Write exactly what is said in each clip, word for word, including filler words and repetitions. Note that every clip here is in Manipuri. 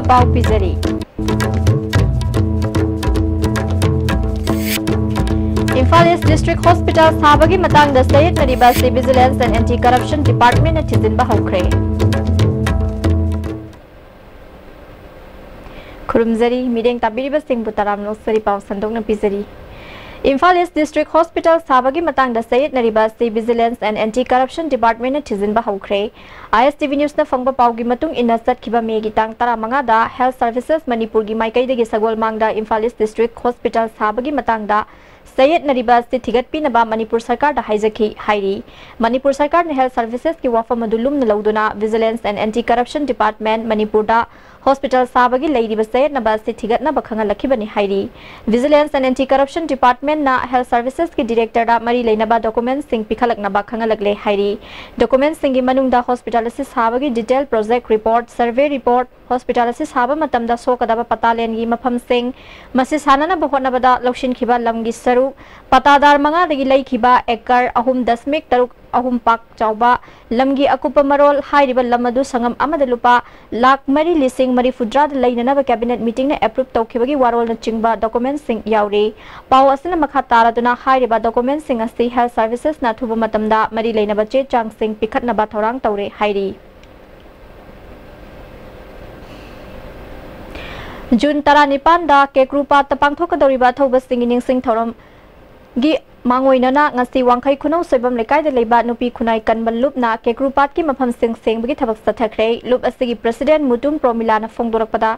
ꯄꯥꯎ ꯄꯤꯖꯔꯤ꯫ ꯏꯝꯐꯥꯜ ꯏꯁ ꯗꯤꯁꯇ꯭ꯔꯤꯛ ꯍꯣꯁꯄꯤꯇꯥꯜ ꯁꯥꯕꯒꯤ ꯃꯇꯥꯡꯗ ꯆꯌꯦꯠꯅꯔꯤꯕ ꯑꯁꯤ Vigilance and Anti Corruption Departmentꯅ ꯊꯤꯖꯤꯟꯕ ꯍꯧꯈ꯭ꯔꯦ꯫ ꯈꯨꯔꯨꯝꯖꯔꯤ, ꯃꯤꯠꯌꯦꯡ ꯇꯥꯕꯤꯔꯤꯕꯁꯤꯡꯕꯨ ꯇꯔꯥꯝꯅ ꯑꯣꯛꯆꯔꯤ꯫ ꯄꯥꯎ ꯁꯟꯗꯣꯛꯅ ꯄꯤꯖꯔꯤ꯫ ꯏꯝꯐꯥꯜ ꯏꯁ ꯗꯤꯁꯇ꯭ꯔꯤꯛ ꯍꯣꯁꯄꯤꯇꯥꯜ ꯁꯥꯕꯒꯤ ꯃꯇꯥꯡꯗ ꯆꯌꯦꯠꯅꯔꯤꯕ ꯑꯁꯤ Vigilance and Anti Corruption Departmentꯅ ꯊꯤꯖꯤꯟꯕ ꯍꯧꯈ꯭ꯔꯦ꯫ ISTV Newsꯅ ꯐꯪꯕ ꯄꯥꯎꯒꯤ ꯃꯇꯨꯡ ꯏꯟꯅ, ꯆꯠꯈꯤꯕ ꯃꯦꯒꯤ ꯇꯥꯡ ꯇꯔꯥꯃꯉꯥꯗ Health Services ꯃꯅꯤꯄꯨꯔꯒꯤ ꯃꯥꯏꯀꯩꯗꯒꯤ ꯁꯒꯣꯜꯃꯥꯡꯗ ꯏꯝꯐꯥꯜ ꯏꯁ ꯗꯤꯁꯇ꯭ꯔꯤꯛ ꯍꯣꯁꯄꯤꯇꯥꯜ ꯁꯥꯕꯒꯤ ꯃꯇꯥꯡꯗ ꯆꯌꯦꯠꯅꯔꯤꯕ ꯑꯁꯤ ꯊꯤꯒꯠꯄꯤꯅꯕ ꯃꯅꯤꯄꯨꯔ ꯁꯔꯀꯥꯔꯗ ꯍꯥꯏꯖꯈꯤ ꯍꯥꯏꯔꯤ꯫ ꯃꯅꯤꯄꯨꯔ ꯁꯔꯀꯥꯔꯅ Health Servicesꯀꯤ ꯋꯥꯐꯝ ꯑꯗꯨ ꯂꯨꯝꯅ ꯂꯧꯗꯨꯅ Vigilance and Anti Corruption Department ꯃꯅꯤꯄꯨꯔꯗ ꯍꯣꯁꯄꯤꯇꯥꯜ ꯁꯥꯕꯒꯤ ꯂꯩꯔꯤꯕ ꯆꯌꯦꯠꯅꯕ ꯑꯁꯤ ꯊꯤꯒꯠꯅꯕ ꯈꯪꯍꯜꯂꯛꯈꯤꯕꯅꯤ ꯍꯥꯏꯔꯤ꯫ Vigilance and Anti Corruption Departmentꯅ Health Servicesꯀꯤ Directorꯗ ꯃꯔꯤ ꯂꯩꯅꯕ documentsꯁꯤꯡ ꯄꯤꯈꯠꯂꯛꯅꯕ ꯈꯪꯍꯜꯂꯛꯂꯦ ꯍꯥꯏꯔꯤ꯫ Documentsꯁꯤꯡꯒꯤ ꯃꯅꯨꯡꯗ ꯍꯣꯁꯄꯤꯇꯥꯜ ꯑꯁꯤ ꯁꯥꯕꯒꯤ detail, project report, survey report, hospital ꯑꯁꯤ ꯁꯥꯕ ꯃꯇꯝꯗ ꯁꯣꯛꯀꯗꯕ ꯄꯇꯥꯂꯦꯟꯒꯤ ꯃꯐꯝꯁꯤꯡ, ꯃꯁꯤ ꯁꯥꯟꯅꯅꯕ ꯍꯣꯠꯅꯕꯗ ꯂꯧꯁꯤꯟꯈꯤꯕ ꯂꯝꯒꯤ ꯁꯔꯨꯛ, ꯄꯇꯥꯗꯥꯔ ꯃꯉꯥꯗꯒꯤ ꯂꯩꯈꯤꯕ ꯑꯦꯀꯔ ꯑꯍꯨꯝ ꯗꯁꯃꯤꯛ ꯇꯔꯨꯛ ꯑꯍꯨꯝ ꯄꯥꯛ ꯆꯥꯎꯕ ꯂꯝꯒꯤ ꯑꯀꯨꯞꯄ ꯃꯔꯣꯜ, ꯍꯥꯏꯔꯤꯕ ꯂꯝ ꯑꯗꯨ ꯁꯪꯉꯝ ꯑꯃꯗ ꯂꯨꯄꯥ ꯂꯥꯈ ꯃꯔꯤ ꯂꯤꯁꯤꯡ ꯃꯔꯤꯐꯨꯇꯔꯥꯗ ꯂꯩꯅꯅꯕ Cabinet meetingꯅ approve ꯇꯧꯈꯤꯕꯒꯤ ꯋꯥꯔꯣꯜꯅꯆꯤꯡꯕ documentsꯁꯤꯡ ꯌꯥꯎꯔꯤ꯫ ꯄꯥꯎ ꯑꯁꯤꯅ ꯃꯈꯥ ꯇꯥꯔꯗꯨꯅ ꯍꯥꯏꯔꯤꯕ documentsꯁꯤꯡ ꯑꯁꯤ Health Servicesꯅ ꯑꯊꯨꯕ ꯃꯇꯝꯗ ꯃꯔꯤ ꯂꯩꯅꯕ ꯆꯦ ꯆꯥꯡꯁꯤꯡ ꯄꯤꯈꯠꯅꯕ ꯊꯧꯔꯥꯡ ꯇꯧꯔꯦ ꯍꯥꯏꯔꯤ꯫ ꯖꯨꯟ ꯇꯔꯥꯅꯤꯄꯥꯟꯗ ꯀꯦꯀ꯭ꯔꯨꯄꯥꯠꯇ ꯄꯥꯡꯊꯣꯛꯀꯗꯧꯔꯤꯕ ꯑꯊꯧꯕꯁꯤꯡꯒꯤ ꯅꯤꯡꯁꯤꯡ ꯊꯧꯔꯝꯒꯤ ꯃꯥꯡꯑꯣꯏꯅꯅ ꯉꯁꯤ ꯋꯥꯡꯈꯩ ꯈꯨꯅꯧ ꯁꯣꯏꯕꯝ ꯂꯩꯀꯥꯏꯗ ꯂꯩꯕ ꯅꯨꯄꯤ ꯈꯨꯟꯅꯥꯏ ꯀꯟꯕ ꯂꯨꯞꯅ ꯀꯦꯀ꯭ꯔꯨꯄꯥꯠꯀꯤ ꯃꯐꯝꯁꯤꯡ ꯁꯦꯡꯕꯒꯤ ꯊꯕꯛ ꯆꯠꯊꯈ꯭ꯔꯦ꯫ ꯂꯨꯞ ꯑꯁꯤꯒꯤ President ꯃꯨꯇꯨꯝ ꯄ꯭ꯔꯣꯃꯤꯂꯥꯅ ꯐꯣꯡꯗꯣꯔꯛꯄꯗ,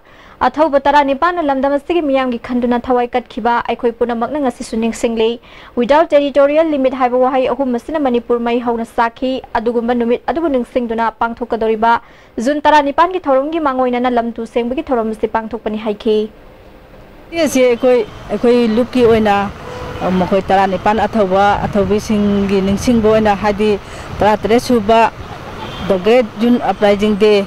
ꯑꯊꯧꯕ ꯇꯔꯥꯅꯤꯄꯥꯟꯅ ꯂꯝꯗꯝ ꯑꯁꯤꯒꯤ ꯃꯤꯌꯥꯝꯒꯤ ꯈꯟꯗꯨꯅ ꯊꯋꯥꯏ ꯀꯠꯈꯤꯕ ꯑꯩꯈꯣꯏ ꯄꯨꯝꯅꯃꯛꯅ ꯉꯁꯤꯁꯨ ꯅꯤꯡꯁꯤꯡꯂꯤ꯫ Without territorial limit ꯍꯥꯏꯕ ꯋꯥꯍꯩ ꯑꯍꯨꯝ ꯑꯁꯤꯅ ꯃꯅꯤꯄꯨꯔ ꯃꯩ ꯍꯧꯅ ꯆꯥꯛꯈꯤ꯫ ꯑꯗꯨꯒꯨꯝꯕ ꯅꯨꯃꯤꯠ ꯑꯗꯨꯕꯨ ꯅꯤꯡꯁꯤꯡꯗꯨꯅ ꯄꯥꯡꯊꯣꯛꯀꯗꯧꯔꯤꯕ ꯖꯨꯟ ꯇꯔꯥꯅꯤꯄꯥꯟꯒꯤ ꯊꯧꯔꯝꯒꯤ ꯃꯥꯡꯑꯣꯏꯅꯅ ꯂꯝ ꯇꯨ ꯁꯦꯡꯕꯒꯤ ꯊꯧꯔꯝ ꯑꯁꯤ ꯄꯥꯡꯊꯣꯛꯄꯅꯤ ꯍꯥꯏꯈꯤ꯫ ꯑꯁꯤ ꯑꯩꯈꯣꯏ, ꯑꯩꯈꯣꯏ ꯂꯨꯞꯀꯤ ꯑꯣꯏꯅ, ꯑ, ꯃꯈꯣꯏ ꯇꯔꯥꯅꯤꯄꯥꯟ ꯑꯊꯧꯕ, ꯑꯊꯧꯕꯤꯁꯤꯡꯒꯤ ꯅꯤꯡꯁꯤꯡꯕ ꯑꯣꯏꯅ, ꯍꯥꯏꯗꯤ ꯇꯔꯥꯇꯔꯦꯠ ꯁꯨꯕ The Great June Uprising Day,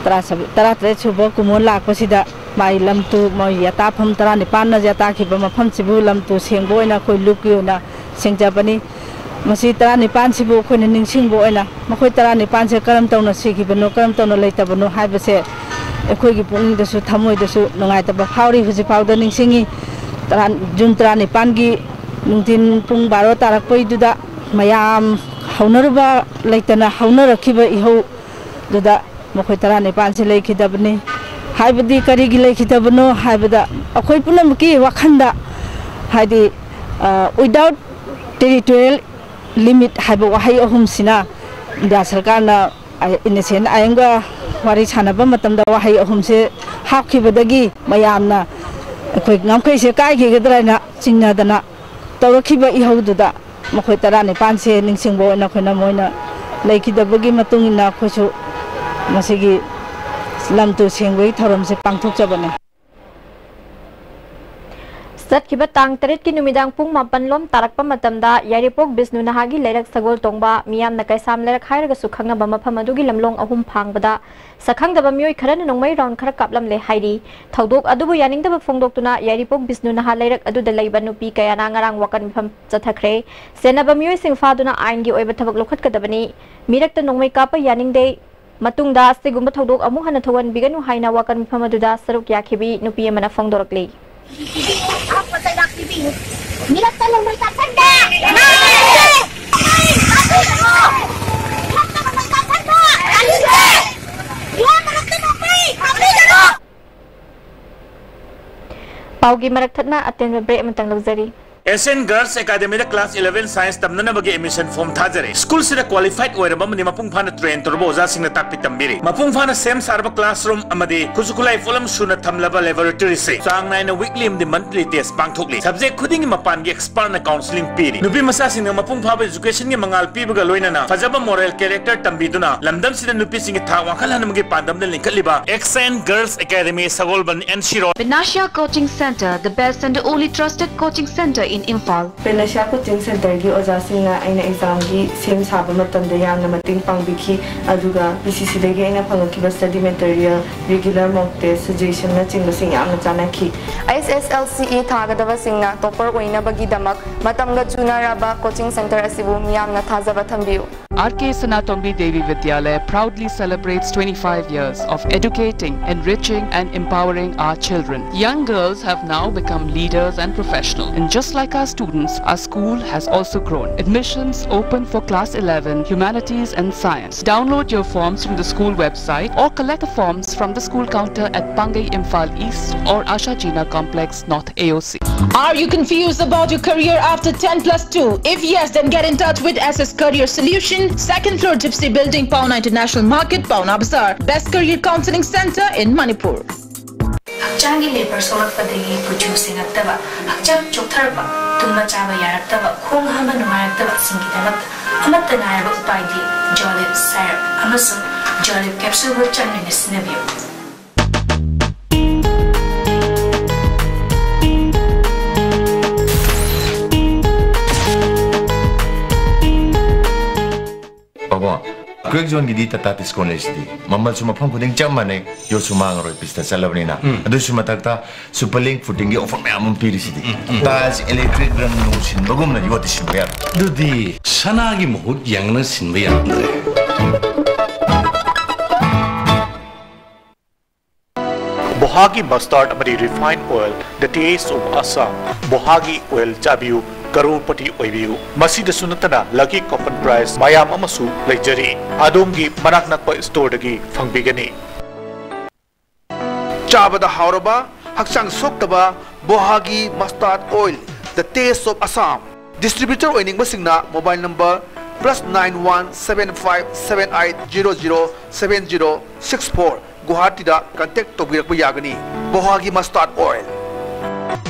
ꯇꯔꯥ-, ꯇꯔꯥꯇꯔꯦꯠ ꯁꯨꯕ ꯀꯨꯝꯑꯣꯟ ꯂꯥꯛꯄꯁꯤꯗ ꯃꯥꯒꯤ ꯂꯝ ꯇꯨ, ꯃꯣꯏ ꯌꯥꯇꯥꯐꯝ ꯇꯔꯥꯅꯤꯄꯥꯟꯅ ꯌꯥꯇꯥꯈꯤꯕ ꯃꯐꯝꯁꯤꯕꯨ ꯂꯝ ꯇꯨ ꯁꯦꯡꯕ ꯑꯣꯏꯅ ꯑꯩꯈꯣꯏ ꯂꯨꯞꯀꯤ ꯑꯣꯏꯅ ꯁꯦꯡꯖꯕꯅꯤ꯫ ꯃꯁꯤ ꯇꯔꯥꯅꯤꯄꯥꯟꯁꯤꯕꯨ ꯑꯩꯈꯣꯏꯅ ꯅꯤꯡꯁꯤꯡꯕ ꯑꯣꯏꯅ ꯃꯈꯣꯏ ꯇꯔꯥꯅꯤꯄꯥꯟꯁꯦ ꯀꯔꯝ ꯇꯧꯅ ꯁꯤꯈꯤꯕꯅꯣ, ꯀꯔꯝ ꯇꯧꯅ ꯂꯩꯇꯕꯅꯣ ꯍꯥꯏꯕꯁꯦ ꯑꯩꯈꯣꯏꯒꯤ ꯄꯨꯛꯅꯤꯡꯗꯁꯨ ꯊꯃꯣꯏꯗꯁꯨ ꯅꯨꯡꯉꯥꯏꯇꯕ ꯐꯥꯎꯔꯤ꯫ ꯍꯧꯖꯤꯛ ꯐꯥꯎꯗ ꯅꯤꯡꯁꯤꯡꯉꯤ꯫ ꯇꯔꯥ-, ꯖꯨꯟ ꯇꯔꯥꯅꯤꯄꯥꯟꯒꯤ ꯅꯨꯡꯊꯤꯟ ꯄꯨꯡ ꯕꯥꯔꯣ ꯇꯥꯔꯛꯄꯩꯗꯨꯗ ꯃꯌꯥꯝ ꯍꯧꯅꯔꯨꯕ ꯂꯩꯇꯅ ꯍꯧꯅꯔꯛꯈꯤꯕ ꯏꯍꯧꯗꯨꯗ ꯃꯈꯣꯏ ꯇꯔꯥꯅꯤꯄꯥꯟꯁꯦ ꯂꯩꯈꯤꯗꯕꯅꯤ꯫ ꯍꯥꯏꯕꯗꯤ ꯀꯔꯤꯒꯤ ꯂꯩꯈꯤꯗꯕꯅꯣ ꯍꯥꯏꯕꯗ ꯑꯩꯈꯣꯏ ꯄꯨꯝꯅꯃꯛꯀꯤ ꯋꯥꯈꯜꯗ ꯍꯥꯏꯗꯤ, ꯑ, without territorial limit ꯍꯥꯏꯕ ꯋꯥꯍꯩ ꯑꯍꯨꯝꯁꯤꯅ ꯏꯟꯗꯤꯌꯥ ꯁꯔꯀꯥꯔꯅ ꯑꯥꯏ-, ꯏꯟꯅꯁꯦꯟ ꯑꯥꯏ ꯑꯦꯝꯒ ꯋꯥꯔꯤ ꯁꯥꯟꯅꯕ ꯃꯇꯝꯗ ꯋꯥꯍꯩ ꯑꯍꯨꯝꯁꯦ ꯍꯥꯞꯈꯤꯕꯗꯒꯤ ꯃꯌꯥꯝꯅ ꯑꯩꯈꯣꯏ ꯉꯝꯈꯩꯁꯦ ꯀꯥꯏꯈꯤꯒꯗ꯭ꯔꯥ ꯍꯥꯏꯅ ꯆꯤꯡꯅꯗꯅ ꯇꯧꯔꯛꯈꯤꯕ ꯏꯍꯧꯗꯨꯗ ꯃꯈꯣꯏ ꯇꯔꯥꯅꯤꯄꯥꯟꯁꯦ ꯅꯤꯡꯁꯤꯡꯕ ꯑꯣꯏꯅ ꯑꯩꯈꯣꯏꯅ ꯃꯣꯏꯅ ꯂꯩꯈꯤꯗꯕꯒꯤ ꯃꯇꯨꯡ ꯏꯟꯅ ꯑꯩꯈꯣꯏꯁꯨ ꯃꯁꯤꯒꯤ ꯂꯝ ꯇꯨ ꯁꯦꯡꯕꯒꯤ ꯊꯧꯔꯝꯁꯦ ꯄꯥꯡꯊꯣꯛꯆꯕꯅꯤ꯫ ꯆꯠꯈꯤꯕ ꯇꯥꯡ ꯇꯔꯦꯠꯀꯤ ꯅꯨꯃꯤꯗꯥꯡ ꯄꯨꯡ ꯃꯥꯄꯟ ꯂꯣꯝ ꯇꯥꯔꯛꯄ ꯃꯇꯝꯗ ꯌꯥꯏꯔꯤꯄꯣꯛ ꯕꯤꯁꯅꯨ ꯅꯍꯥꯒꯤ ꯂꯩꯔꯛ ꯁꯒꯣꯜ ꯇꯣꯡꯕ, ꯃꯤꯌꯥꯝꯅ ꯀꯩꯁꯥꯝ ꯂꯩꯔꯛ ꯍꯥꯏꯔꯒꯁꯨ ꯈꯪꯅꯕ ꯃꯐꯝ ꯑꯗꯨꯒꯤ ꯂꯝꯂꯣꯡ ꯑꯍꯨꯝ ꯐꯥꯡꯕꯗ ꯁꯛꯈꯪꯗꯕ ꯃꯤꯑꯣꯏ ꯈꯔꯅ ꯅꯣꯡꯃꯩ ꯔꯥꯎꯟ ꯈꯔ ꯀꯥꯞꯂꯝꯂꯦ ꯍꯥꯏꯔꯤ꯫ ꯊꯧꯗꯣꯛ ꯑꯗꯨꯕꯨ ꯌꯥꯅꯤꯡꯗꯕ ꯐꯣꯡꯗꯣꯛꯇꯨꯅ ꯌꯥꯏꯔꯤꯄꯣꯛ ꯕꯤꯁꯅꯨ ꯅꯍꯥ ꯂꯩꯔꯛ ꯑꯗꯨꯗ ꯂꯩꯕ ꯅꯨꯄꯤ ꯀꯌꯥꯅ ꯉꯔꯥꯡ ꯋꯥꯀꯠ ꯃꯤꯐꯝ ꯆꯠꯊꯈ꯭ꯔꯦ꯫ ꯁꯦꯟꯅꯕ ꯃꯤꯑꯣꯏꯁꯤꯡ ꯐꯥꯗꯨꯅ ꯑꯥꯏꯟꯒꯤ ꯑꯣꯏꯕ ꯊꯕꯛ ꯂꯧꯈꯠꯀꯗꯕꯅꯤ꯫ ꯃꯤꯔꯛꯇ ꯅꯣꯡꯃꯩ ꯀꯥꯞꯄ ꯌꯥꯅꯤꯡꯗꯦ꯫ ꯃꯇꯨꯡꯗ ꯑꯁꯤꯒꯨꯝꯕ ꯊꯧꯗꯣꯛ ꯑꯃꯨꯛ ꯍꯟꯅ ꯊꯣꯛꯍꯟꯕꯤꯒꯅꯨ ꯍꯥꯏꯅ ꯋꯥꯀꯠ ꯃꯤꯐꯝ ꯑꯗꯨꯗ ꯁꯔꯨꯛ ꯌꯥꯈꯤꯕꯤ ꯅꯨꯄꯤ ꯑꯃꯅ ꯐꯣꯡꯗꯣꯔꯛꯂꯤ꯫ ꯃꯤꯔꯛꯇ ꯅꯣꯡꯃꯩ ꯀꯥꯞꯁꯟꯗꯦ! ꯃꯤꯔꯛꯇ ꯅꯣꯡꯃꯩ ꯀꯥꯞꯁꯟꯕ ꯌꯥꯅꯤꯡꯗꯦ! ꯃꯤꯌꯥꯝ ꯃꯔꯛꯇ ꯅꯣꯡꯃꯩ ꯀꯥꯞꯄꯤꯒꯅꯨ! ꯄꯥꯎꯒꯤ ꯃꯔꯛ ꯊꯠꯅ ꯑꯇꯦꯟꯕ ꯕ꯭ꯔꯦꯛ ꯑꯃꯇꯪ ꯂꯧꯖꯔꯤ꯫ ꯑꯦꯁ ꯑꯦꯟ ꯒꯔꯜꯁ ꯑꯦꯀꯥꯗꯃꯤꯗ ꯀ꯭ꯂꯥꯁ ꯏꯂꯦꯚꯦꯟ ꯁꯥꯏꯟꯁ ꯇꯝꯅꯅꯕꯒꯤ ꯑꯦꯗꯃꯤꯁꯟ ꯐꯣꯔꯝ ꯊꯥꯖꯔꯦ꯫ ꯁ꯭ꯀꯨꯜꯁꯤꯗ ꯀ꯭ꯋꯥꯂꯤꯐꯥꯏꯗ ꯑꯣꯏꯔꯕ ꯑꯃꯗꯤ ꯃꯄꯨꯡ ꯐꯥꯅ ꯇ꯭ꯔꯦꯟ ꯇꯧꯔꯕ ꯑꯣꯖꯥꯁꯤꯡꯅ ꯇꯥꯛꯄꯤ ꯇꯝꯕꯤꯔꯤ꯫ ꯃꯄꯨꯡ ꯐꯥꯅ ꯁꯦꯝ ꯁꯥꯔꯕ ꯀ꯭ꯂꯥꯁꯔꯨꯝ ꯑꯃꯗꯤ ꯈꯨꯠꯁꯨ ꯈꯨꯠꯂꯥꯏ ꯄꯣꯠꯂꯝ ꯁꯨꯅ ꯊꯝꯂꯕ ꯂꯦꯕꯣꯔꯦꯇꯔꯤꯁꯦ ꯆꯥꯡ ꯅꯥꯏꯅ ꯋꯤꯛꯂꯤ ꯑꯃꯗꯤ ꯃꯟꯊꯂꯤ ꯇꯦꯁ ꯄꯥꯡꯊꯣꯛꯂꯤ꯫ ꯁꯕꯖꯦꯛ ꯈꯨꯗꯤꯡꯒꯤ ꯃꯄꯥꯟꯒꯤ ꯑꯦꯛꯁꯄꯥꯔꯠꯅ ꯀꯥꯎꯟꯁꯤꯂꯤꯡ ꯄꯤꯔꯤ꯫ ꯅꯨꯄꯤ ꯃꯆꯥꯁꯤꯡꯅ ꯃꯄꯨꯡ ꯐꯥꯕ ꯏꯖꯨꯀꯦꯁꯟꯒꯤ ꯃꯉꯥꯜ ꯄꯤꯕꯒ ꯂꯣꯏꯅꯅ ꯐꯖꯕ ꯃꯣꯔꯦꯜ ꯀꯦꯔꯦꯛꯇꯔ ꯇꯝꯕꯤꯗꯨꯅ ꯂꯝꯗꯝꯁꯤꯗ ꯅꯨꯄꯤꯁꯤꯡꯒꯤ ꯊꯥꯛ ꯋꯥꯡꯈꯠꯍꯟꯕꯒꯤ ꯄꯥꯟꯗꯝꯗ ꯂꯤꯡꯈꯠꯂꯤꯕ ꯑꯦꯛꯁ ꯑꯦꯟ ꯒꯔꯜꯁ ꯑꯦꯀꯥꯗꯃꯤ ꯁꯒꯣꯜꯕꯟ N C road. Vinashya Coaching Center, the best and only trusted coaching center in Imphal. ꯄꯦꯂꯦꯁꯤꯌꯥ ꯀꯣꯆꯤꯡ ꯁꯦꯟꯇꯔꯒꯤ ꯑꯣꯖꯥꯁꯤꯡꯅ ꯑꯩꯅ ꯑꯦꯛꯖꯥꯝꯒꯤ ꯁꯦꯝ ꯁꯥꯕ ꯃꯇꯝꯗ ꯌꯥꯝꯅ ꯃꯇꯦꯡ ꯄꯥꯡꯕꯤꯈꯤ, ꯑꯗꯨꯒ ꯄꯤ ꯁꯤ ꯁꯤꯗꯒꯤ ꯑꯩꯅ ꯐꯪꯉꯛꯈꯤꯕ ꯁ꯭ꯇꯗꯤ ꯃꯦꯇꯔꯤꯌꯦꯜ, ꯔꯤꯒꯨꯂꯔ ꯃꯣꯛ ꯇꯦꯁ, ꯁꯖꯦꯁꯟꯅꯆꯤꯡꯕꯁꯤꯡ ꯌꯥꯝꯅ ꯆꯥꯟꯅꯈꯤ꯫ ꯑꯩꯆ ꯑꯦꯁ ꯑꯦꯜ ꯁꯤ ꯏ ꯊꯥꯒꯗꯕꯁꯤꯡꯅ ꯇꯣꯄꯔ ꯑꯣꯏꯅꯕꯒꯤꯗꯃꯛ ꯃꯇꯝꯒ ꯆꯨꯅꯔꯕ ꯀꯣꯆꯤꯡ ꯁꯦꯟꯇꯔ ꯑꯁꯤꯕꯨ ꯃꯤꯌꯥꯝꯅ ꯊꯥꯖꯕ ꯊꯝꯕꯤꯌꯨ꯫ R K Sanatombi Devi Vidyalaya proudly celebrates twenty-five years of educating, enriching, and empowering our children. Young girls have now become leaders and professionals. And just like our students, our school has also grown. Admissions open for class eleven, humanities, and science. Download your forms from the school website or collect the forms from the school counter at Pangai Imphal East or Asha Jina Complex, North A O C. Are you confused about your career after ten plus two? If yes, then get in touch with S S Career Solution, second floor Gypsy Building, Paona International Market, Paona Bazaar. Best career counseling center in Manipur. ꯍꯛꯆꯥꯡꯒꯤ ꯂꯦꯕꯔ ꯁꯣꯛꯂꯛꯄꯗꯒꯤ ꯀꯨꯆꯨ ꯁꯦꯡꯉꯛꯇꯕ, ꯍꯛꯆꯥꯡ ꯆꯣꯛꯊꯔꯛꯄ, ꯇꯨꯝꯕ ꯆꯥꯕ ꯌꯥꯔꯛꯇꯕ, ꯈꯣꯡ ꯍꯥꯝꯕ ꯅꯨꯡꯉꯥꯏꯔꯛꯇꯕꯁꯤꯡꯒꯤꯗꯃꯛꯇ ꯑꯃꯠꯇ ꯉꯥꯏꯔꯕ ꯎꯄꯥꯏꯗꯤ ꯖꯣꯂꯤꯞ ꯁꯥꯏꯔꯞ ꯑꯃꯁꯨꯡ ꯖꯣꯂꯤꯞ ꯀꯦꯞꯁꯨꯜꯕꯨ ꯆꯥꯡ ꯅꯥꯏꯅ ꯁꯤꯖꯤꯟꯅꯕꯤꯌꯨ꯫ ꯄꯥꯕꯨꯡ, ꯀ꯭ꯔꯦꯛ ꯖꯣꯟꯒꯤꯗꯤ ꯇꯥꯇꯥ ꯇꯤꯁꯀꯣꯟ ꯂꯩꯁꯤꯗꯤ꯫ ꯃꯃꯜꯁꯨ ꯃꯐꯝ ꯈꯨꯗꯤꯡ ꯆꯞ ꯃꯥꯟꯅꯩ, ꯌꯣꯠꯁꯨ ꯃꯥꯡꯉꯔꯣꯏ, ꯄꯤꯁꯇ ꯆꯠꯂꯕꯅꯤꯅ꯫ ꯑꯗꯨꯁꯨ ꯃꯊꯛꯇ ꯁꯨꯄꯔ ꯂꯤꯡ ꯐꯨꯇꯤꯡꯒꯤ ꯑꯣꯐꯔ ꯃꯌꯥꯝ ꯑꯃ ꯄꯤꯔꯤꯁꯤꯗꯤ꯫ ꯇꯥꯏꯜꯁ, ꯏꯂꯦꯛꯇ꯭ꯔꯤꯛ, ꯔꯪ ꯅꯨꯡ ꯁꯤꯟꯕꯒꯨꯝꯅ ꯌꯣꯠꯇꯤ ꯁꯤꯟꯕ ꯌꯥꯔꯣꯏ꯫ ꯑꯗꯨꯗꯤ ꯁꯅꯥꯒꯤ ꯃꯍꯨꯠ ꯌꯦꯡꯅ ꯁꯤꯟꯕ ꯌꯥꯔꯝꯗ꯭ꯔꯦ꯫ ꯕꯣꯍꯥꯒꯤ ꯃꯁꯇꯥꯔꯗ ꯑꯃꯗꯤ refine oil, The Taste of Assam꯫ ꯕꯣꯍꯥꯒꯤ ꯑꯣꯏꯜ ꯆꯥꯕꯤꯌꯨ, ꯀꯔꯣꯔꯄꯇꯤ ꯑꯣꯏꯕꯤꯌꯨ꯫ ꯃꯁꯤꯗꯁꯨ ꯅꯠꯇꯅ ꯂꯛꯀꯤ ꯀꯣꯄꯟ ꯄ꯭ꯔꯥꯏꯖ ꯃꯌꯥꯝ ꯑꯃꯁꯨ ꯂꯩꯖꯔꯤ꯫ ꯑꯗꯣꯝꯒꯤ ꯃꯅꯥꯛ ꯅꯛꯄ ꯁ꯭ꯇꯣꯔꯗꯒꯤ ꯐꯪꯕꯤꯒꯅꯤ꯫ ꯆꯥꯕꯗ ꯍꯥꯎꯔꯕ, ꯍꯛꯆꯥꯡ ꯁꯣꯛꯇꯕ ꯕꯣꯍꯥꯒꯤ ꯃꯁꯇꯥꯔꯗ oil, The Taste of Assam꯫ Distributor ꯑꯣꯏꯅꯤꯡꯕꯁꯤꯡꯅ mobile number plus nine one seven five seven eight zero zero seven zero six four, ꯒꯨꯋꯥꯍꯥꯇꯤꯗ ꯀꯟꯇꯦꯛ ꯇꯧꯕꯤꯔꯛꯄ ꯌꯥꯒꯅꯤ꯫ ꯕꯣꯍꯥꯒꯤ ꯃꯁꯇꯥꯔꯗ oil.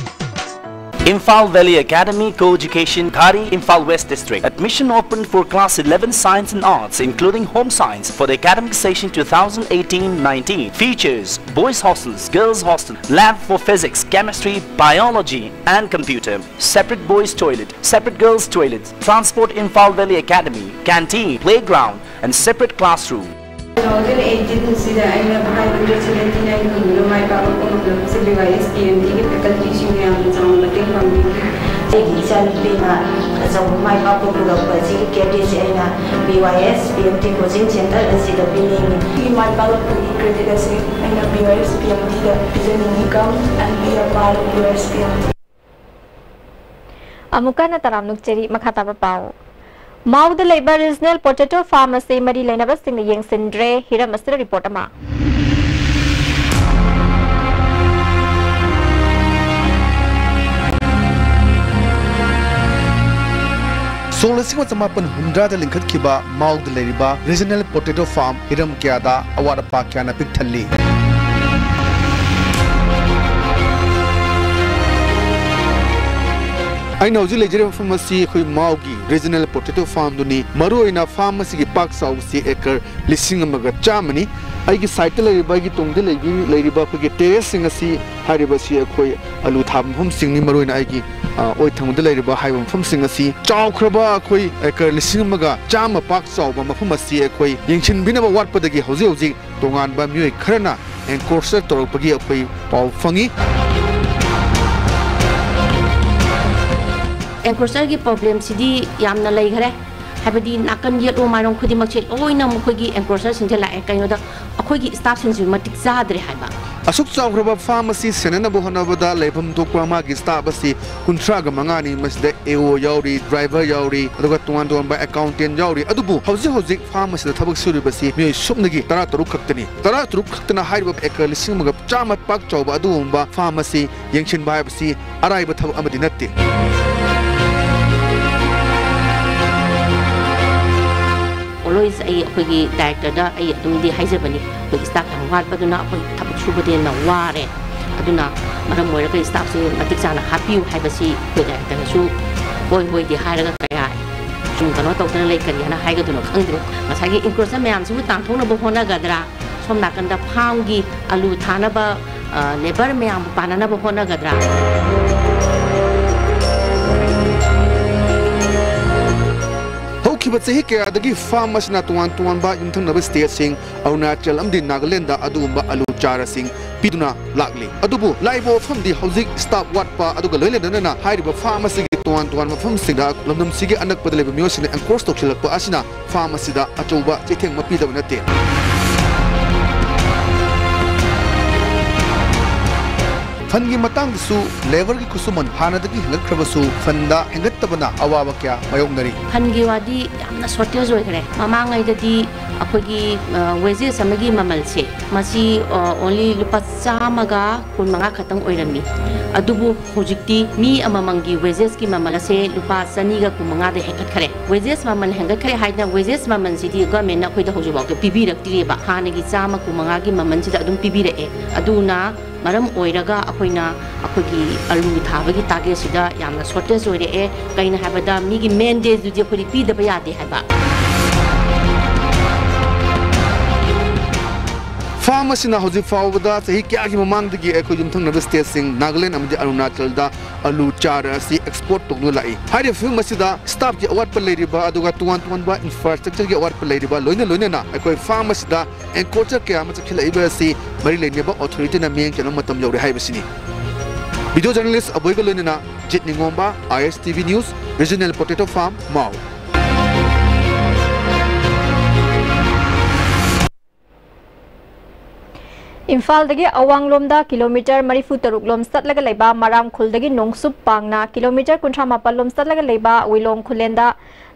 Imphal Valley Academy, Co-education, Ghari, Imphal West District. Admission open for class eleven Science and Arts, including Home Science, for the academic session twenty eighteen-nineteen. Features: boys' hostels, girls' hostel, lab for physics, chemistry, biology, and computer. Separate boys' toilet, separate girls' toilet. Transport: Imphal Valley Academy, canteen, playground, and separate classroom. Two thousand ꯑꯩꯠꯇꯤꯟꯁꯤꯗ ꯑꯩꯅ ꯐꯥꯏꯚ ꯍꯟꯗ꯭ꯔꯦꯠ ꯁꯚꯦꯟꯇꯤ ꯅꯥꯏꯟ ꯐꯪꯗꯨꯅ ꯃꯥꯏ ꯄꯥꯛꯄ ꯐꯪꯉꯛꯄꯁꯦ B Y S P M ꯇꯤꯒꯤ ꯐꯦꯀꯜꯇꯤꯁꯤꯡꯅ ꯌꯥꯝꯅ ꯆꯥꯎꯅ ꯃꯇꯦꯡ ꯄꯥꯡꯕꯤꯈꯤ꯫ ꯑꯩꯒꯤ ꯏꯆꯥꯅꯨꯄꯤꯅ ꯑꯆꯧꯕ ꯃꯥꯏ ꯄꯥꯛꯄ ꯄꯨꯔꯛꯄ ꯑꯁꯤꯒꯤ ꯀ꯭ꯔꯦꯗꯤꯠꯁꯦ ꯑꯩꯅ B Y S P M T coaching centre ꯑꯁꯤꯗ ꯄꯤꯅꯤꯡꯏ꯫ ꯑꯩꯒꯤ ꯃꯥꯏ ꯄꯥꯛꯂꯛꯄꯒꯤ ꯀ꯭ꯔꯦꯗꯤꯠ ꯑꯁꯤ ꯑꯩꯅ B Y S P M ꯇꯤꯗ ꯄꯤꯖꯅꯤꯡꯏ꯫ Come and be a part of B Y S P M T. ꯑꯃꯨꯛꯀ ꯍꯟꯅ ꯇꯔꯥꯝꯅ ꯑꯣꯛꯆꯔꯤ꯫ ꯃꯈꯥ ꯇꯥꯕ ꯄꯥꯎ꯫ ꯃꯥꯎꯗ ꯂꯩꯕ ꯔꯤꯖꯅꯦꯜ ꯄꯣꯇꯦꯇꯣ ꯐꯥꯔꯝ ꯑꯁꯤ ꯃꯔꯤ ꯂꯩꯅꯕꯁꯤꯡꯅ ꯌꯦꯡꯁꯤꯟꯗ꯭ꯔꯦ꯫ ꯍꯤꯔꯝ ꯑꯁꯤꯗ ꯔꯤꯄꯣꯔꯠ ꯑꯃ꯫ ꯁꯣꯛ ꯂꯤꯁꯤꯡ ꯑꯃ ꯆꯃꯥꯄꯟ ꯍꯨꯝꯗ꯭ꯔꯥꯗ ꯂꯤꯡꯈꯠꯈꯤꯕ ꯃꯥꯎꯗ ꯂꯩꯔꯤꯕ ꯔꯤꯖꯅꯦꯜ ꯄꯣꯇꯦꯇꯣ ꯐꯥꯔꯝ ꯍꯤꯔꯝ ꯀꯌꯥꯗ ꯑꯋꯥꯠ ꯑꯄꯥ ꯀꯌꯥꯅ ꯄꯤꯛ ꯊꯜꯂꯤ꯫ ꯑꯩꯅ ꯍꯧꯖꯤꯛ ꯂꯩꯖꯔꯤꯕ ꯃꯐꯝ ꯑꯁꯤ ꯑꯩꯈꯣꯏ ꯃꯥꯎꯒꯤ ꯔꯤꯖꯅꯦꯜ ꯄꯣꯇꯦꯇꯣ ꯐꯥꯔꯝꯗꯨꯅꯤ꯫ ꯃꯔꯨꯑꯣꯏꯅ ꯐꯥꯔꯝ ꯑꯁꯤꯒꯤ ꯄꯥꯛ ꯆꯥꯎꯕꯁꯤ ꯑꯦꯀꯔ ꯂꯤꯁꯤꯡ ꯑꯃꯒ ꯆꯥꯝꯃꯅꯤ꯫ ꯑꯩꯒꯤ ꯁꯥꯏꯠꯇ ꯂꯩꯔꯤꯕ, ꯑꯩꯒꯤ ꯇꯨꯡꯗ ꯂꯩꯕꯤ-, ꯂꯩꯔꯤꯕ ꯑꯩꯈꯣꯏꯒꯤ ꯇꯦꯔꯦꯁꯁꯤꯡ ꯑꯁꯤ, ꯍꯥꯏꯔꯤꯕꯁꯤ ꯑꯩꯈꯣꯏ ꯑꯂꯨ ꯊꯥꯕ ꯃꯐꯝꯁꯤꯡꯅꯤ꯫ ꯃꯔꯨꯑꯣꯏꯅ ꯑꯩꯒꯤ, ꯑ, ꯑꯣꯏ ꯊꯪꯕꯗ ꯂꯩꯔꯤꯕ ꯍꯥꯏꯔꯤꯕ ꯃꯐꯝꯁꯤꯡ ꯑꯁꯤ ꯆꯥꯎꯈ꯭ꯔꯕ ꯑꯩꯈꯣꯏ ꯑꯦꯀꯔ ꯂꯤꯁꯤꯡ ꯑꯃꯒ ꯆꯥꯝꯃ ꯄꯥꯛ ꯆꯥꯎꯕ ꯃꯐꯝ ꯑꯁꯤ ꯑꯩꯈꯣꯏ ꯌꯦꯡꯁꯤꯟꯕꯤꯅꯕ ꯋꯥꯠꯄꯗꯒꯤ ꯍꯧꯖꯤꯛ ꯍꯧꯖꯤꯛ ꯇꯣꯉꯥꯟꯕ ꯃꯤꯑꯣꯏ ꯈꯔꯅ ꯑꯦꯟꯀ꯭ꯔꯣꯆꯔ ꯇꯧꯔꯛꯄꯒꯤ ꯑꯩꯈꯣꯏ ꯄꯥꯎ ꯐꯪꯉꯤ꯫ ꯑꯦꯟꯀ꯭ꯔꯣꯆꯔꯒꯤ ꯄ꯭ꯔꯣꯕ꯭ꯂꯦꯝꯁꯤꯗꯤ ꯌꯥꯝꯅ ꯂꯩꯈꯔꯦ꯫ ꯍꯥꯏꯕꯗꯤ ꯅꯥꯀꯟ ꯌꯦꯠꯂꯣꯝ ꯃꯥꯏꯔꯣꯝ ꯈꯨꯗꯤꯡꯃꯛꯁꯦ ꯂꯣꯏꯅ ꯃꯈꯣꯏꯒꯤ ꯑꯦꯟꯀ꯭ꯔꯣꯆꯔꯁꯤꯡꯁꯦ ꯂꯥꯛꯑꯦ꯫ ꯀꯩꯅꯣꯗ ꯑꯩꯈꯣꯏꯒꯤ ꯁ꯭ꯇꯥꯐꯁꯤꯡꯁꯨ ꯃꯇꯤꯛ ꯆꯥꯗ꯭ꯔꯦ ꯍꯥꯏꯕ꯫ ꯑꯁꯨꯛ ꯆꯥꯎꯈ꯭ꯔꯕ ꯐꯥꯔꯝ ꯑꯁꯤ ꯁꯦꯟꯅꯅꯕ ꯍꯣꯠꯅꯕꯗ ꯂꯩꯐꯝ ꯊꯣꯛꯄ ꯃꯥꯒꯤ ꯁ꯭ꯇꯥꯐ ꯑꯁꯤ ꯀꯨꯟꯊ꯭ꯔꯥꯒ ꯃꯉꯥꯅꯤ꯫ ꯃꯁꯤꯗ ꯑꯦ ꯑꯣ ꯌꯥꯎꯔꯤ, ꯗ꯭ꯔꯥꯏꯚꯔ ꯌꯥꯎꯔꯤ, ꯑꯗꯨꯒ ꯇꯣꯉꯥꯟ ꯇꯣꯉꯥꯟꯕ ꯑꯦꯀꯥꯎꯟꯇꯦꯟ ꯌꯥꯎꯔꯤ꯫ ꯑꯗꯨꯕꯨ ꯍꯧꯖꯤꯛ ꯍꯧꯖꯤꯛ ꯐꯥꯔꯝ ꯑꯁꯤꯗ ꯊꯕꯛ ꯁꯨꯔꯤꯕꯁꯤ ꯃꯤꯑꯣꯏ ꯁꯨꯞꯅꯒꯤ ꯇꯔꯥ ꯇꯔꯨꯛ ꯈꯛꯇꯅꯤ꯫ ꯇꯔꯥ ꯇꯔꯨꯛ ꯈꯛꯇꯅ ꯍꯥꯏꯔꯤꯕ ꯑꯦꯀꯔ ꯂꯤꯁꯤꯡ ꯑꯃꯒ ꯆꯥꯝꯃ ꯄꯥꯛ ꯆꯥꯎꯕ ꯑꯗꯨꯒꯨꯝꯕ ꯐꯥꯔꯝ ꯑꯁꯤ ꯌꯦꯡꯁꯤꯟꯕ ꯍꯥꯏꯕꯁꯤ ꯑꯔꯥꯏꯕ ꯊꯕꯛ ꯑꯃꯗꯤ ꯅꯠꯇꯦ꯫ Always ꯑꯩ ꯑꯩꯈꯣꯏꯒꯤ ꯗꯥꯏꯔꯦꯛꯇꯔꯗ ꯑꯩ ꯑꯗꯨꯝꯗꯤ ꯍꯥꯏꯖꯕꯅꯤ, ꯑꯩꯈꯣꯏ ꯁ꯭ꯇꯥꯐ ꯌꯥꯝ ꯋꯥꯠꯄꯗꯨꯅ ꯑꯩꯈꯣꯏ ꯊꯕꯛ ꯁꯨꯕꯗ ꯌꯥꯝꯅ ꯋꯥꯔꯦ꯫ ꯑꯗꯨꯅ ꯃꯔꯝ ꯑꯣꯏꯔꯒ staffꯁꯦ ꯃꯇꯤꯛ ꯆꯥꯅ ꯍꯥꯞꯄꯤꯌꯨ ꯍꯥꯏꯕꯁꯤ ꯑꯩꯈꯣꯏ directorꯅꯁꯨ ꯍꯣꯏ ꯍꯣꯏꯗꯤ ꯍꯥꯏꯔꯒ ꯀꯌꯥ ꯁꯨꯝ ꯀꯩꯅꯣ ꯇꯧꯗꯅ ꯂꯩ, ꯀꯔꯤ ꯍꯥꯏꯅ ꯍꯥꯏꯒꯗꯣꯏꯅꯣ ꯈꯪꯗ꯭ꯔꯦ꯫ ꯉꯁꯥꯏꯒꯤ encroachment ꯃꯌꯥꯝꯁꯤꯕꯨ ꯇꯥꯟꯊꯣꯛꯅꯕ ꯍꯣꯠꯅꯒꯗ꯭ꯔꯥ, ꯁꯣꯝ ꯅꯥꯀꯟꯗ farmꯒꯤ ꯑꯂꯨ ꯊꯥꯅꯕ, ꯑ, labour ꯃꯌꯥꯝꯕꯨ ꯄꯥꯟꯅꯅꯕ ꯍꯣꯠꯅꯒꯗ꯭ꯔꯥ? ꯍꯧꯈꯤꯕ ꯆꯍꯤ ꯀꯌꯥꯗꯒꯤ farm ꯑꯁꯤꯅ ꯇꯣꯉꯥꯟ ꯇꯣꯉꯥꯟꯕ ꯌꯨꯝꯊꯪꯅꯕ stateꯁꯤꯡ, ꯑꯔꯨꯅꯥꯆꯜ ꯑꯃꯗꯤ ꯅꯥꯒꯥꯂꯦꯟꯗ ꯑꯗꯨꯒꯨꯝꯕ ꯑꯂꯨ ꯆꯥꯔꯥꯁꯤꯡ ꯄꯤꯗꯨꯅ ꯂꯥꯛꯂꯤ꯫ ꯑꯗꯨꯕꯨ ꯂꯥꯛꯏꯕ ꯋꯥꯐꯝꯗꯤ ꯍꯧꯖꯤꯛ staff ꯋꯥꯠꯄ ꯑꯗꯨꯒ ꯂꯣꯏꯅ ꯂꯣꯏꯅꯅ ꯍꯥꯏꯔꯤꯕ farm ꯑꯁꯤꯒꯤ ꯇꯣꯉꯥꯟ ꯇꯣꯉꯥꯟꯕ ꯃꯐꯝꯁꯤꯡꯗ ꯂꯝꯗꯝꯁꯤꯒꯤ ꯑꯅꯛꯄꯗ ꯂꯩꯕ ꯃꯤꯑꯣꯏꯁꯤꯡꯅ encroach ꯇꯧꯁꯤꯜꯂꯛꯄ ꯑꯁꯤꯅ farm ꯑꯁꯤꯗ ꯑꯆꯧꯕ ꯆꯩꯊꯦꯡ ꯑꯃ ꯄꯤꯗꯕ ꯅꯠꯇꯦ꯫ Fundꯒꯤ ꯃꯇꯥꯡꯗꯁꯨ labourꯒꯤ ꯈꯨꯠꯁꯨꯃꯟ ꯍꯥꯟꯅꯗꯒꯤ ꯍꯦꯟꯒꯠꯈ꯭ꯔꯕꯁꯨ fundꯗ ꯍꯦꯟꯒꯠꯇꯕꯅ ꯑꯋꯥꯕ ꯀꯌꯥ ꯃꯥꯌꯣꯛꯅꯔꯤ꯫ Fundꯒꯤ ꯋꯥꯗꯤ ꯌꯥꯝꯅ shortage ꯑꯣꯏꯈ꯭ꯔꯦ꯫ ꯃꯃꯥꯡꯉꯩꯗꯗꯤ ꯑꯩꯈꯣꯏꯒꯤ, ꯑ, wages ꯑꯃꯒꯤ ꯃꯃꯜꯁꯦ ꯃꯁꯤ, ꯑ, only ꯂꯨꯄꯥ ꯆꯥꯝꯃꯒ ꯀꯨꯟꯃꯉꯥ ꯈꯛꯇꯪ ꯑꯣꯏꯔꯝꯃꯤ꯫ ꯑꯗꯨꯕꯨ ꯍꯧꯖꯤꯛꯇꯤ ꯃꯤ ꯑꯃꯃꯝꯒꯤ wagesꯀꯤ ꯃꯃꯜ ꯑꯁꯦ ꯂꯨꯄꯥ ꯆꯅꯤꯒ ꯀꯨꯟꯃꯉꯥꯗ ꯍꯦꯟꯒꯠꯈ꯭ꯔꯦ꯫ Wages ꯃꯃꯜ ꯍꯦꯟꯒꯠꯈ꯭ꯔꯦ ꯍꯥꯏꯗꯅ wages ꯃꯃꯜꯁꯤꯗꯤ governmentꯅ ꯑꯩꯈꯣꯏꯗ ꯍꯧꯖꯤꯛꯐꯥꯎꯗ ꯄꯤꯕꯤꯔꯛꯇ꯭ꯔꯤꯑꯕ꯫ ꯍꯥꯟꯅꯒꯤ ꯆꯥꯝꯃ ꯀꯨꯟꯃꯉꯥꯒꯤ ꯃꯃꯜꯁꯤꯗ ꯑꯗꯨꯝ ꯄꯤꯕꯤꯔꯛꯑꯦ꯫ ꯑꯗꯨꯅ ꯃꯔꯝ ꯑꯣꯏꯔꯒ ꯑꯩꯈꯣꯏꯅ ꯑꯩꯈꯣꯏꯒꯤ ꯑꯂꯨ ꯊꯥꯕꯒꯤ targetꯁꯤꯗ ꯌꯥꯝꯅ shortage ꯑꯣꯏꯔꯛꯑꯦ꯫ ꯀꯩꯅꯣ ꯍꯥꯏꯕꯗ ꯃꯤꯒꯤ mandateꯗꯨꯗꯤ ꯑꯩꯈꯣꯏꯗꯤ ꯄꯤꯗꯕ ꯌꯥꯗꯦ ꯍꯥꯏꯕ꯫ Farm ꯑꯁꯤꯅ ꯍꯧꯖꯤꯛ ꯐꯥꯎꯕꯗ ꯆꯍꯤ ꯀꯌꯥꯒꯤ ꯃꯃꯥꯡꯗꯒꯤ ꯑꯩꯈꯣꯏ ꯌꯨꯝꯊꯪꯅꯕ stateꯁꯤꯡ ꯅꯥꯒꯥꯂꯦꯟ ꯑꯃꯗꯤ ꯑꯔꯨꯅꯥꯆꯜꯗ ꯑꯂꯨ ꯆꯥꯔ ꯑꯁꯤ export ꯇꯧꯗꯨꯅ ꯂꯥꯛꯏ꯫ ꯍꯥꯏꯔꯤꯕ ꯐꯤꯕꯝ ꯑꯁꯤꯗ staffꯀꯤ ꯑꯋꯥꯠꯄ ꯂꯩꯔꯤꯕ ꯑꯗꯨꯒ ꯇꯣꯉꯥꯟ ꯇꯣꯉꯥꯟꯕ infrastructureꯒꯤ ꯑꯋꯥꯠꯄ ꯂꯩꯔꯤꯕ ꯂꯣꯏꯅ ꯂꯣꯏꯅꯅ ꯑꯩꯈꯣꯏ farm ꯑꯁꯤꯗ encroacher ꯀꯌꯥ ꯑꯃ ꯆꯪꯁꯤꯜꯂꯛꯏꯕ ꯑꯁꯤ ꯃꯔꯤ ꯂꯩꯅꯕ authorityꯅ ꯃꯤꯠꯌꯦꯡ ꯆꯪꯕ ꯃꯇꯝ ꯌꯧꯔꯦ ꯍꯥꯏꯕꯁꯤꯅꯤ꯫ Video journalist ꯑꯕꯣꯏꯒ ꯂꯣꯏꯅꯅ ꯖꯤꯠ ꯅꯤꯉꯣꯝꯕ, ISTV News, Regional Potato Farm, ꯃꯥꯎ꯫ ꯏꯝꯐꯥꯜꯗꯒꯤ ꯑꯋꯥꯡꯂꯣꯝꯗ ꯀꯤꯂꯣꯃꯤꯇꯔ ꯃꯔꯤꯐꯨ ꯇꯔꯨꯛ ꯂꯣꯝ ꯆꯠꯂꯒ ꯂꯩꯕ ꯃꯔꯥꯝ ꯈꯨꯜꯗꯒꯤ ꯅꯣꯡꯆꯨꯞ ꯄꯥꯡꯅ ꯀꯤꯂꯣꯃꯤꯇꯔ ꯀꯨꯟꯊ꯭ꯔꯥ ꯃꯥꯄꯜ ꯂꯣꯝ ꯆꯠꯂꯒ ꯂꯩꯕ ꯋꯤꯂꯣꯡ ꯈꯨꯂꯦꯟꯗ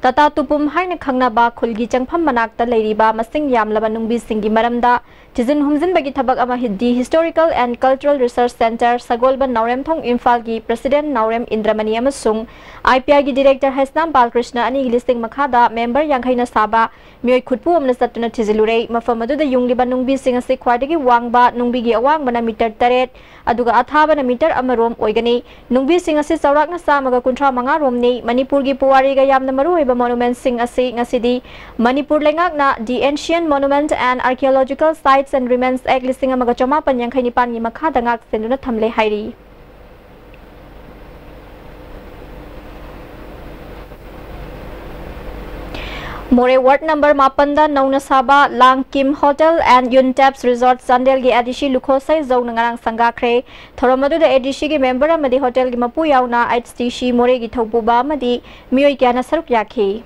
ꯇꯥꯇꯥ ꯇꯨꯄꯨꯝ ꯍꯥꯏꯅ ꯈꯪꯅꯕ ꯈꯨꯜꯒꯤ ꯆꯪꯐꯝ ꯃꯅꯥꯛꯇ ꯂꯩꯔꯤꯕ ꯃꯁꯤꯡ ꯌꯥꯝꯂꯕ ꯅꯨꯡꯕꯤꯁꯤꯡꯒꯤ ꯃꯔꯝꯗ ꯊꯤꯖꯤꯟ ꯍꯨꯝꯖꯤꯟꯕꯒꯤ ꯊꯕꯛ ꯑꯃ ꯗꯤ Historical and Cultural Research Centre, ꯁꯒꯣꯜꯕꯟ ꯅꯥꯎꯔꯦꯝꯊꯣꯡ ꯏꯝꯐꯥꯜꯒꯤ President ꯅꯥꯎꯔꯦꯝ ꯏꯟꯗ꯭ꯔꯃꯅꯤ ꯑꯃꯁꯨꯡ I P I ꯒꯤ Director ꯍꯩꯁꯅꯥꯝ ꯕꯥꯂꯀ꯭ꯔꯤꯁꯅ ꯑꯅꯤꯒꯤ ꯂꯤꯁꯤꯡ ꯃꯈꯥꯗ member ꯌꯥꯡꯈꯩꯅ ꯁꯥꯕ ꯃꯤꯑꯣꯏ ꯈꯨꯠꯄꯨ ꯑꯃꯅ ꯆꯠꯇꯨꯅ ꯊꯤꯖꯤꯜꯂꯨꯔꯦ꯫ ꯃꯐꯝ ꯑꯗꯨꯗ ꯌꯨꯡꯂꯤꯕ ꯅꯨꯡꯕꯤꯁꯤꯡ ꯑꯁꯤ ꯈ꯭ꯋꯥꯏꯗꯒꯤ ꯋꯥꯡꯕ ꯅꯨꯡꯕꯤꯒꯤ ꯑꯋꯥꯡꯕꯅ meter ꯇꯔꯦꯠ, ꯑꯗꯨꯒ ꯑꯊꯥꯕꯅ meter ꯑꯃ ꯔꯣꯝ ꯑꯣꯏꯒꯅꯤ꯫ ꯅꯨꯡꯕꯤꯁꯤꯡ ꯑꯁꯤ ꯆꯥꯎꯔꯥꯛꯅ ꯆꯥꯝꯃꯒ ꯀꯨꯟꯊ꯭ꯔꯥ ꯃꯉꯥ ꯔꯣꯝꯅꯤ꯫ ꯃꯅꯤꯄꯨꯔꯒꯤ ꯄꯨꯋꯥꯔꯤꯒ ꯌꯥꯝꯅ ꯃꯔꯨꯑꯣꯏꯕ monumentꯁꯤꯡ ꯑꯁꯤ ꯉꯁꯤꯗꯤ ꯃꯅꯤꯄꯨꯔ ꯂꯩꯉꯥꯛꯅ The Ancient Monument and Archaeological Sites and Remains Act ꯂꯤꯁꯤꯡ ꯑꯃꯒ ꯆꯃꯥꯄꯟ ꯌꯥꯡꯈꯩ ꯅꯤꯄꯥꯟꯒꯤ ꯃꯈꯥꯗ ꯉꯥꯛ ꯁꯦꯟꯗꯨꯅ ꯊꯝꯂꯦ ꯍꯥꯏꯔꯤ꯫ ꯃꯣꯔꯦ ward number ꯃꯥꯄꯟꯗ ꯅꯧꯅ ꯁꯥꯕ ꯂꯥꯡ ꯀꯤꯝ Hotel and Yun Taps Resort ꯆꯥꯟꯗꯦꯜꯒꯤ A D C ꯂꯨꯈꯣꯁꯩ ꯖꯧꯅ ꯉꯔꯥꯡ ꯁꯪꯒꯥꯈ꯭ꯔꯦ꯫ ꯊꯧꯔꯝ ꯑꯗꯨꯗ A D C ꯒꯤ member ꯑꯃꯗꯤ hotelꯒꯤ ꯃꯄꯨ ꯌꯥꯎꯅ H T C ꯃꯣꯔꯦꯒꯤ ꯊꯧꯄꯨꯕ ꯑꯃꯗꯤ ꯃꯤꯑꯣꯏ ꯀꯌꯥꯅ ꯁꯔꯨꯛ ꯌꯥꯈꯤ꯫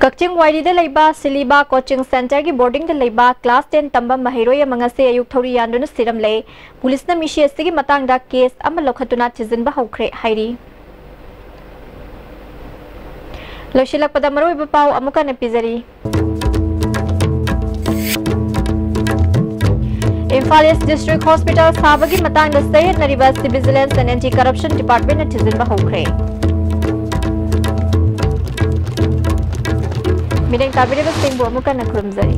ꯀꯛꯆꯤꯡ ꯋꯥꯏꯔꯤꯗ ꯂꯩꯕ ꯁꯤꯂꯤꯕꯥ coaching centreꯒꯤ boardingꯗ ꯂꯩꯕ class ten ꯇꯝꯕ ꯃꯍꯩꯔꯣꯏ ꯑꯃ ꯉꯁꯤ ꯑꯌꯨꯛ ꯊꯧꯔꯤ ꯌꯥꯟꯗꯨꯅ ꯁꯤꯔꯝꯂꯦ꯫ ꯄꯨꯂꯤꯁꯅ ꯃꯤꯁꯤ ꯑꯁꯤꯒꯤ ꯃꯇꯥꯡꯗ case ꯑꯃ ꯂꯧꯈꯠꯇꯨꯅ ꯊꯤꯖꯤꯟꯕ ꯍꯧꯈ꯭ꯔꯦ ꯍꯥꯏꯔꯤ꯫ ꯂꯣꯏꯁꯤꯜꯂꯛꯄꯗ ꯃꯔꯨꯑꯣꯏꯕ ꯄꯥꯎ ꯑꯃꯨꯛ ꯍꯟꯅ ꯄꯤꯖꯔꯤ꯫ ꯏꯝꯐꯥꯜ East District Hospital ꯁꯥꯕꯒꯤ ꯃꯇꯥꯡꯗ ꯆꯌꯦꯠꯅꯔꯤꯕ ꯑꯁꯤ Vigilance and Anti Corruption Departmentꯅ ꯊꯤꯖꯤꯟꯕ ꯍꯧꯈ꯭ꯔꯦ꯫ ꯃꯤꯠꯌꯦꯡ ꯇꯥꯕꯤꯔꯤꯕꯁꯤꯡꯕꯨ ꯑꯃꯨꯛ ꯍꯟꯅ ꯈꯨꯔꯨꯝꯖꯔꯤ꯫